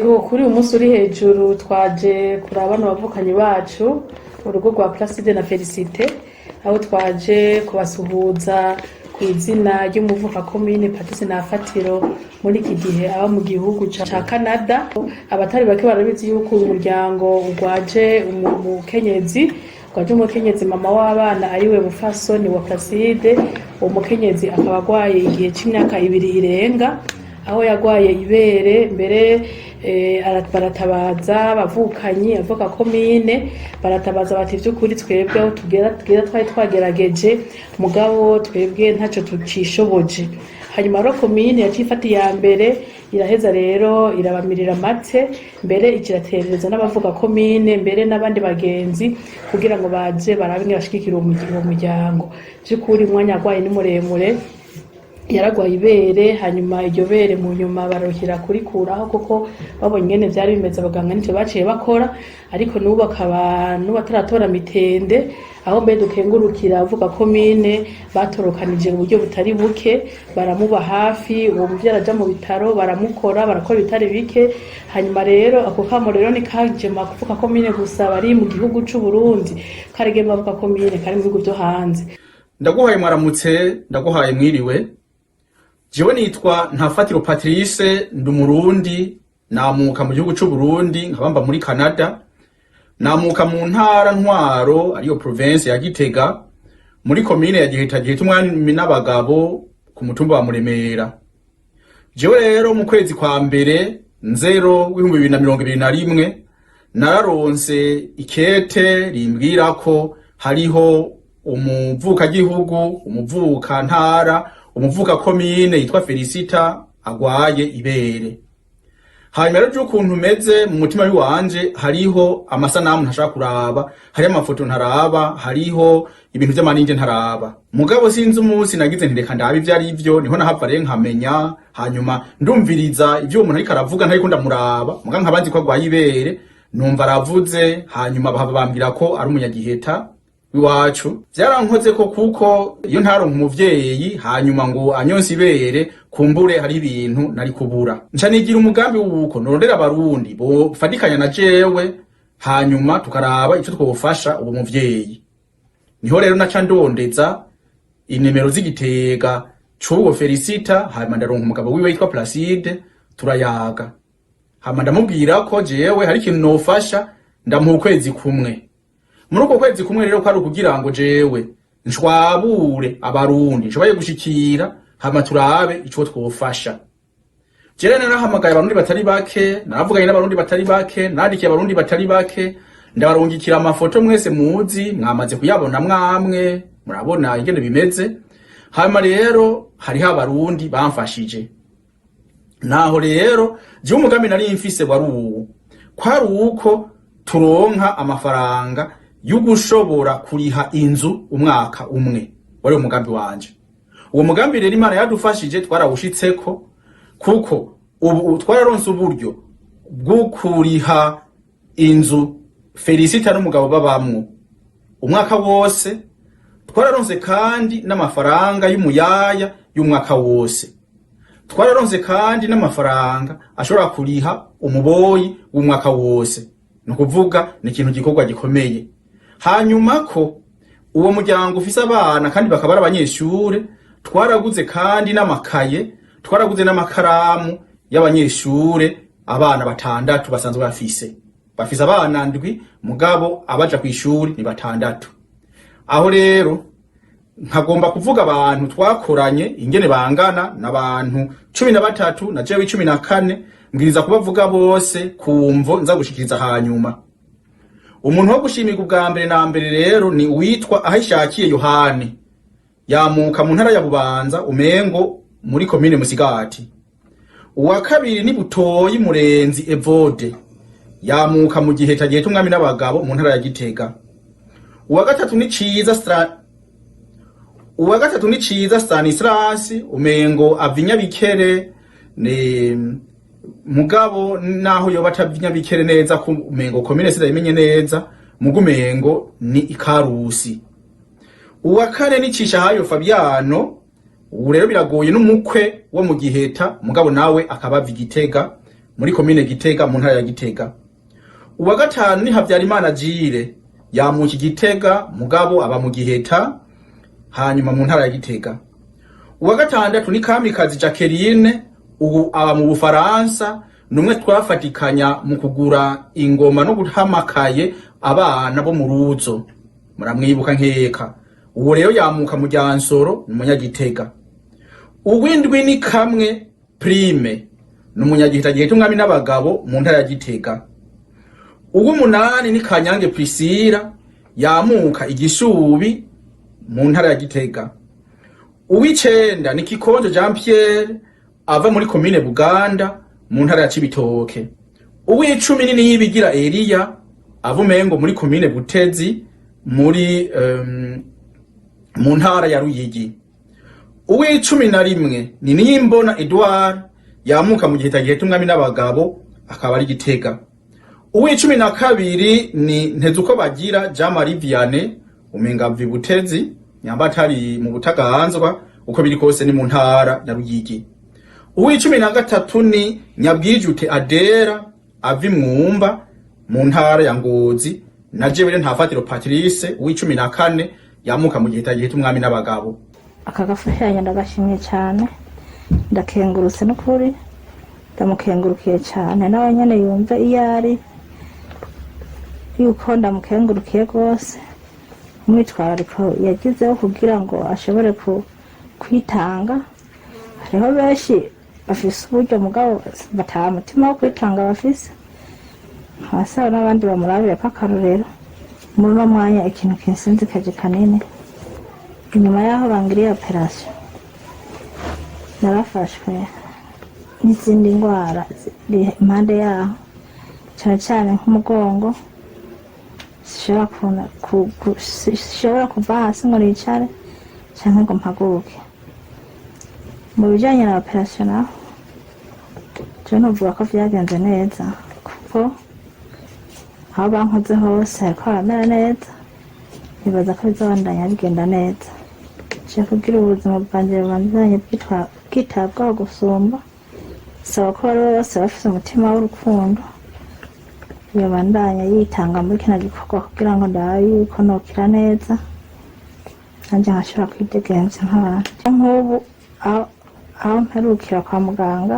Ego, kuri uyu munsi uri hejuru twaje kuraba bano bavukanyi bacu, urugo rwa Placide na Felicite, aho twaje kubasuhuza ku izina ry'umuvuka komine Patrice Nafatiro, muri iki gihe aba mu gihugu ca Canada. Abatari bake barabizi yuko uyu muryango ugwaje umukenyezi, ugwaje umukenyezi mama w'abana, ariwe mufasoni wa Placide. Uwo mukenyezi akaba agwaye igihe c'imyaka 2 irenga, aho yagwaye ibere mbere baratabaza abavukanyi, avuka komine baratabaza bati: "Vy'ukuri twebwe aho tugera twari twagerageje, mugabo twebwe ntaco tucishoboje." Hanyuma rero komine yaciye ifata iya mbere, iraheza rero irabamirira amate, mbere ikiraterereza n'abavuga komine, mbere n'abandi bagenzi, kugira ngo baze barabe ingene bashigikira uwo muryango. Vy'ukuri umwanya agwaye ni muremure, yaragwaye ibere, hanyuma iryo bere mu nyuma baruhira kurikuraho, kuko babonye ingene vyari bimeze. Abaganga nico baciye bakora, ariko n'ubu akaba n'ubu ataratora mitende, aho mbere dukengurukira avuga komine batorokanije uburyo butari buke, baramuba hafi. Uwo muvyeyi araja mu bitaro, baramukora, barakora ibitari bike. Hanyuma rero ako kamo rero ni kaje mu kuvuga komine gusa bari mu gihugu c'u Burundi, karege mu bavuga komine kari mu bihugu vyo hanze. Ndaguhaye mwaramutse, ndaguhaye mwiriwe. Jewe nitwa Ntafatiro Patrice, ndi Umurundi, namuka mu gihugu c'Uburundi, nkabamba muri Canada. Namuka mu ntara ntwaro ariyo province ya Gitega, muri komine ya Giheta, Giheta umwami n'abagabo, ku mutumba wa Muremera. Jewe rero mu kwezi kwa mbere nzero w'2021 nararonse ikete rimbwira ko hariho umuvukagihugu, umuvuka ntara, umuvuka komine yitwa Felicita agwaye ibere. Hanyuma rero ukuntu umeze mu mutima w'iwanje, hariho amasanamu ntashaka kuraba, hariho amafoto ntaraba, hariho ibintu vy'amaninje ntaraba. Mugabo sinzi umunsi nagize nti: "Reka ndabe ivyo ari vyo." Niho nahava rero nkamenya. Hanyuma ndumviriza ivyo uwo muntu ariko aravuga, ntariko ndamuraba, muga nkaba nzi ko agwaye ibere. Numva aravuze, hanyuma bahava bambwira ko ari umunyagiheta w'iwacu. Vyarankoze ko, kuko iyo ntaronka umuvyeyi hanyuma ngo anyonse ibere, kumbure hari ibintu nari kubura. Nca nigira umugambi wuko norondera Abarundi bofatikanya na jewe, hanyuma tukaraba ico twofasha uwo muvyeyi. Niho rero naca ndondeza inimero z'igitega c'uwo Felicita, hanyuma ndaronka umugabo wiwe yitwa Placide, turayaga, hama ndamubwira ko jewe hari ikintu nofasha, ndamuha ukwezi kumwe. Muri uko kwezi kumwe rero kwari ukugira ngo jewe nshwabure Abarundi nshoboye gushikira, hama turabe ico twofasha. Jewe narahamagaye Abarundi batari bake, naravuganye n'Abarundi batari bake, nandikiye Abarundi batari bake, ndabarungikira amafoto mwese muzi, mwamaze kuyabona, mwamwe murabona ingene bimeze. Hanyuma rero hariho Abarundi bamfashije. Naho rero jewe umugambi nari mfise wari uwu, kwari uko turonka amafaranga yo gushobora kuriha inzu umwaka umwe. Wari umugambi wanje. Uwo mugambi rero Imana yadufashije twarawushitseko, kuko ubu twararonse uburyo bwo kuriha inzu Felicita n'umugabo babamwo umwaka wose. Twararonse kandi n'amafaranga y'umuyaya y'umwaka wose. Twararonse kandi n'amafaranga ashobora kuriha umuboyi w'umwaka wose. Ni ukuvuga ni ikintu gikorwa gikomeye. Hanyuma ko uwo muryango ufise abana kandi bakaba ari abanyeshure, twaraguze kandi n'amakaye, twaraguze n'amakaramu y'abanyeshure, abana batandatu basanzwe bafise abana ndwi, mugabo abaja kw'ishuri ni batandatu. Aho rero nkagomba kuvuga abantu twakoranye ingene bangana, n'abantu 13 na jewe 14. Mbwiriza kubavuga bose kumvo nza gushikiriza. Hanyuma umuntu wo gushimirwa ubwa mbere na mbere rero ni uwitwa Ahishakiye Yohani, yamuka mu ntara ya Bubanza, umengo muri komine Musigati. Uwa kabiri ni Butoyi Murenzi Evode, yamuka mu gihe tagihe umwami n'abagabo, mu ntara ya Gitega. Uwa gatatu ni Ciza Stanislas, umengo ava Inyabikere, ni mugabo naho yoba atava Inyabikere neza, ku umengo komine sindayimenye neza, mugo umengo ni Ikarusi. Uwa kane ni Cishahayo Fabiano, ubu rero biragoye, n'umukwe wo mu Giheta, mugabo nawe akaba ava Igitega. Muri komine Gitega, mu ntara ya Gitega. Uwa gatanu ni Habyarimana Jire, yamuka Igitega mugabo aba mu Giheta, hanyuma mu ntara ya Gitega. Uwa gatandatu ni Kamikazi Jacqueline, ubu aba mu Bufaransa, numwe twafatikanya mu kugura ingoma no guhamakaye abana bo mu Ruzo, muramwibuka nkeka. Uwo rero yamuka mu Ryansoro, ni umunyagitega. Uwindwi ni Kamwe Prime, ni umunyagiheta, Giheta umwami n'abagabo, mu ntara ya Gitega. Uw'umunani ni Kanyange Priscilla, yamuka Igishubi mu ntara ya Gitega. Uw'icenda ni Kikonjo Jean Pierre, ava muri komine Buganda mu ntara ya Cibitoke. Uw'icumi ni Niyibigira Eliya, ava umengo muri komine Butezi, mu ntara ya Ruyigi. Uw'icumi na rimwe ni Niyimbona Edouard, yamuka mu Giheta, Giheta umwami n'abagabo, akaba ari Gitega. Uw'icumi na kabiri ni Ntezuko bagira Jean Marie Vianney, umenga ava i Butezi, nyamba atari mu Butaganzwa, uko biri kose ni mu ntara ya Ruyigi. Uw'icumi na gatatu ni Nyabwijute Adera, ava Imwumba mu ntara ya Ngozi. Na jewe Ntafatiro Patrice, uw'icumi na kane, yamuka mu Giheta, Giheta umwami n'abagabo. Aka gafashanyo ndagashimye cyane, ndakengurutse n'ukuri, ndamukengurukiye cyane. Nawe nyene yumve iyo ari yuko ndamukengurukiye rwose umwitwarariko yagizeho kugira ngo ashobore kwitanga. Hariho benshi bafise uburyo mugabo bata mutima wo kwitanga bafise. Abasaba n'abandi bamurabire ko akarorero. Muri uno mwanya ikintu kinsinzikaje kanini, inyuma y'aho bangiriye opération, narafashwe n'izindi ndwara ziri impande yaho, cyane cyane nk'umugongo. Sinshobora kuva hasi ngo nicare canke ngo mpaguruke. Mu bijanye na opération naho, jewe novuga ko vyagenze neza, kuko aho bankoze hose hariko haramera neza. Nibaza ko bizobandanya bigenda neza. Nje kugira ubuzima bwanje bubandanye bwitabwaho gusumba, saba ko bari bose bafise umutima w'urukundo yobandanya yitanga muri kino gikorwa kugira ngo ndabe yuko nokira neza, nanjye nkashobora kwidegemvya nk'abandi. Nk'ubu aho mperukira kwa muganga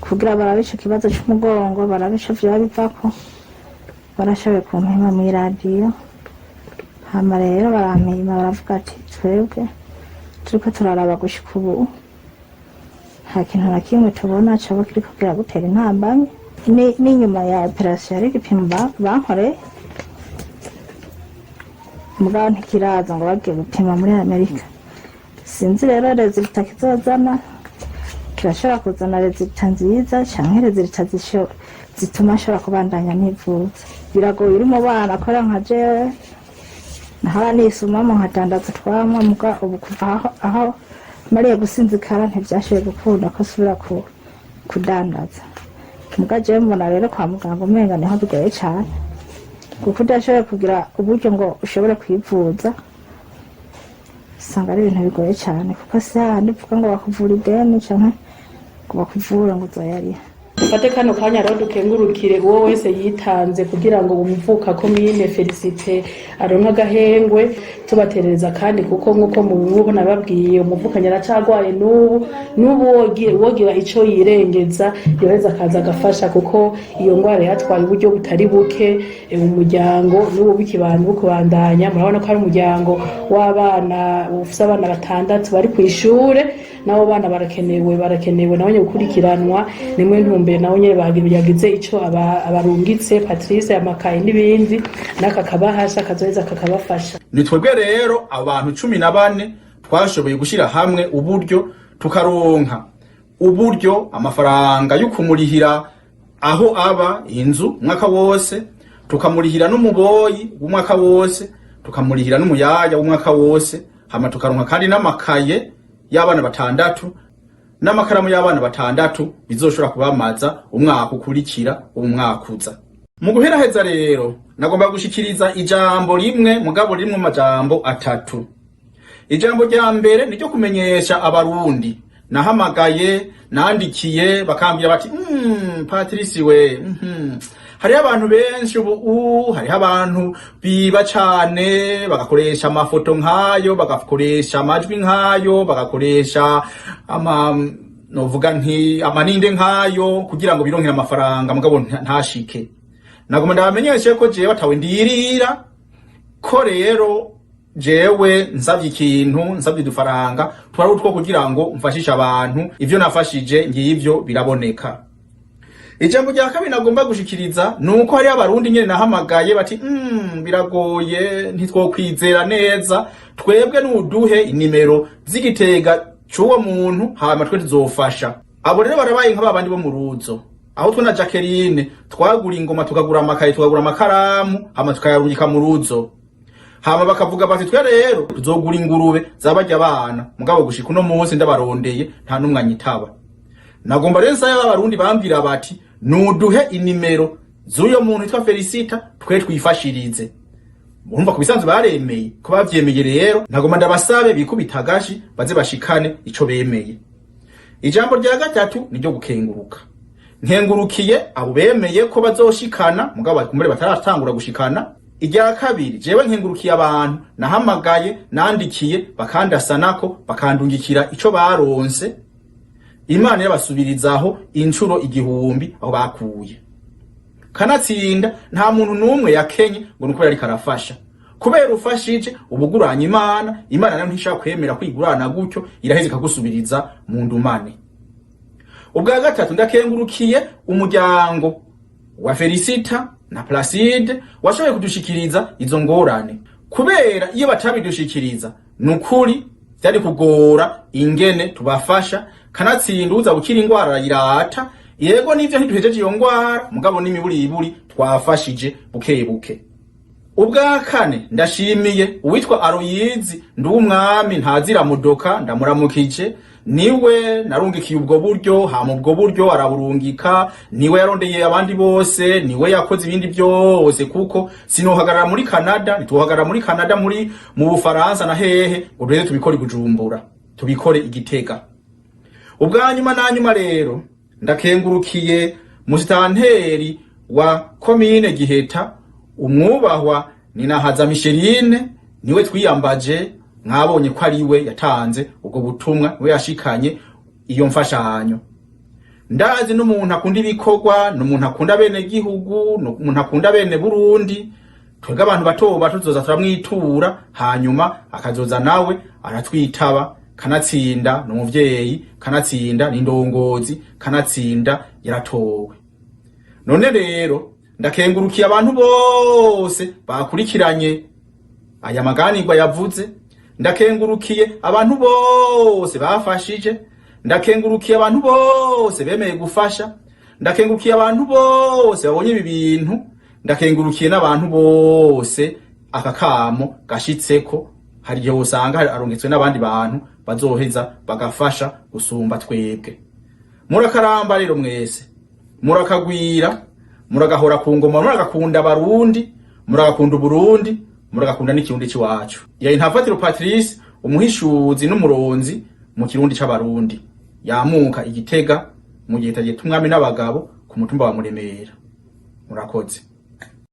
kugira barabe ico kibazo c'umugongo, barabe ico vyoba bivako, barashoboye kumpima mw'iradiyo. Hama rero barampima, baravuga ati: "Twebwe turiko turaraba gushika ubu nta kintu na kimwe tubona coba kiriko kiragutera intambamyi." N'inyuma ya opération hari igipimo bankoreye, mugabo ntikiraza ngo bagiye gupima muri Amerika. Sinzi rero résultat kizozana. Kirashobora kuzana résultat nziza canke résultat zituma ashobora kubandanya nivuza. Biragoye uri mu bana akora nka jewe, nahora nisumamo nkadandaza utwamwa, muga ubu kuva aho mariye gusinzikara ntivyashoboye gukunda ko nsubira kudandaza. Muga jewe mbona rero kwa muganga umenga niho bigoye cane, kuko udashoboye kugira uburyo ngo ushobore kwivuza usanga ari ibintu bigoye cane, kuko si hahandi uvuga ngo bakuvura ideni canke ngo bakuvure ngo uzoyariha. Dufate kano kanya rero dukengurukire uwo wese yitanze kugira ngo umuvuka komine Felicite aronke agahengwe, tubaterereza kandi kuko nk'uko mubibona nababwiye, umuvukanyi aracagwaye n'ubu. N'ubu wogira ico yirengeza, yoheza akaza agafasha, kuko iyo ngwara yatwaye uburyo butari buke mu muryango. N'ubu bikibanda bukubandanya, murabona ko ari umuryango w'abana ufise abana batandatu bari kw'ishure. Nabo bana barakenewe nabo nyene gukurikiranwa. Nimwe ntumbere nabo nyene bagize ico abarungitse Patrice, amakaye n'ibindi, n'aka kabahasha kazoheza kakabafasha. Ni twebwe rero abantu 14 twashoboye gushyira hamwe uburyo, tukaronka uburyo, amafaranga yo kumurihira aho aba, inzu umwaka wose, tukamurihira n'umuboyi w'umwaka wose, tukamurihira n'umuyaya w'umwaka wose, hama tukaronka kandi n'amakaye y'abana batandatu n'amakaramu y'abana batandatu bizoshobora kubamaza umwaka ukurikira, umwaka uza. Mu guheraheza rero, nagomba gushikiriza ijambo rimwe mugabo rimwe mu majambo atatu. Ijambo rya mbere ni ryo kumenyesha Abarundi Nahamagaye, nandikiye, bakambwira bati Patrice we, hariho abantu benshi ubu, hariho abantu biba cane, bagakoresha amafoto nk'ayo, bagakoresha amajwi nk'ayo, bagakoresha ama novuga nti amaninde nk'ayo kugira ngo bironkere amafaranga, mugabo ntashike. Nagomba ndabamenyeshe ko jewe atawe ndirira ko. Rero jewe nsabye ikintu, nsabye udufaranga twari utwo kugira ngo mfashishe abantu. Ivyo nafashije ngivyo biraboneka. Ijambo rya kabiri nagomba gushikiriza ni uko hariho Abarundi nyene nahamagaye bati biragoye, ntitwokwizera neza, twebwe nuduhe inimero z'igitega c'uwo muntu, hama twe tuzofasha. Abo rero barabaye nka babandi bo mu Ruzo, aho twe na Jacqueline twagura ingoma, tukagura amakaye, tukagura amakaramu, hama tukayarungika mu Ruzo, hama bakavuga bati twe rero tuzogura ingurube zabarya abana. Mugabo gushika uno munsi ndabarondeye, nta n'umwe anyitaba. Nagomba rero nsaba Abarundi bambwira bati nuduhe inimero z'uyo muntu witwa Felicita, twe twifashirize. Urumva ku bisanzwe baremeye ko bavyemeye. Rero nagomba ndabasabe bikubita agashi, baze bashikane ico bemeye. Ijambo rya gatatu ni ryo gukenguruka. Nkengurukiye abo bemeye ko bazoshikana, mugabo kumbure bataratangura gushikana. Irya kabiri, jewe nkengurukiye abantu nahamagaye, nandikiye, bakandasanako, bakandungikira ico baronse. Imana yabasubirizaho incuro 1000 aho bakuye. Kanatsinda nta muntu n'umwe yakenye ngo nuko yariko arafasha. Kubera ufashije ubuguranye Imana, Imana nayo ntishaka kwemera kwigurana gutyo, iraheze ikagusubiriza mu ndumane. Ubwa gatatu, ndakengurukiye umuryango wa Felicita na Placide washoboye kudushikiriza izo ngorane, kubera iyo batabidushikiriza nukuri vyari kugora ingene tubafasha. Kanatsinda uza gukira ingwara arayirata. Yego nivyo, ntiduhejeje iyo ngwara, mugabo n'imiburiburi twafashije buke buke. Ubwa kane, ndashimiye uwitwa Aroyizi Nduwumwami ntaziramudoka, ndamuramukije. Niwe narungikiye ubwo buryo, hama ubwo buryo araburungika, niwe yarondeye abandi bose, niwe yakoze ibindi byose, kuko sinohagarara muri Canada, ntituhagarara muri Canada, muri mu Bufaransa na hehe ngo duheze tubikore i Bujumbura, tubikore i Gitega. Ubwa nyuma na nyuma rero, ndakengurukiye musitanteri wa komine Giheta, umwubahwa Ninahaza Micheline. Niwe twiyambaje, mwabonye ko ari we yatanze ubwo butumwa, niwe yashikanye iyo mfashanyo. Ndazi n'umuntu akunda ibikorwa, n'umuntu akunda bene gihugu, n'umuntu akunda bene Burundi. Twebwe abantu bato bato tuzoza turamwitura, hanyuma akazoza nawe aratwitaba. Kanatsinda ni umuvyeyi, kanatsinda ni indongozi, kanatsinda yaratowe. None rero ndakengurukiye abantu bose bakurikiranye aya maganirwa yavuze, ndakengurukiye abantu bose bafashije, ndakengurukiye abantu bose bemeye gufasha, ndakengurukiye abantu bose babonye ibi bintu, ndakengurukiye n'abantu bose aka kamo gashitseko. Hari igihe usanga arungitswe n'abandi bantu bazoheza bagafasha gusumba twebwe. Murakaramba rero mwese, murakagwira, muragahora ku ngoma, muragakunda Abarundi, muragakunda Uburundi, muragakunda n'Ikirundi c'iwacu. Yari Ntafatiro Patrice, umuhishuzi n'umuronzi mu Kirundi c'Abarundi, yamuka Igitega mu gihe tagita umwami n'abagabo ku mutumba wa Muremera. Murakoze.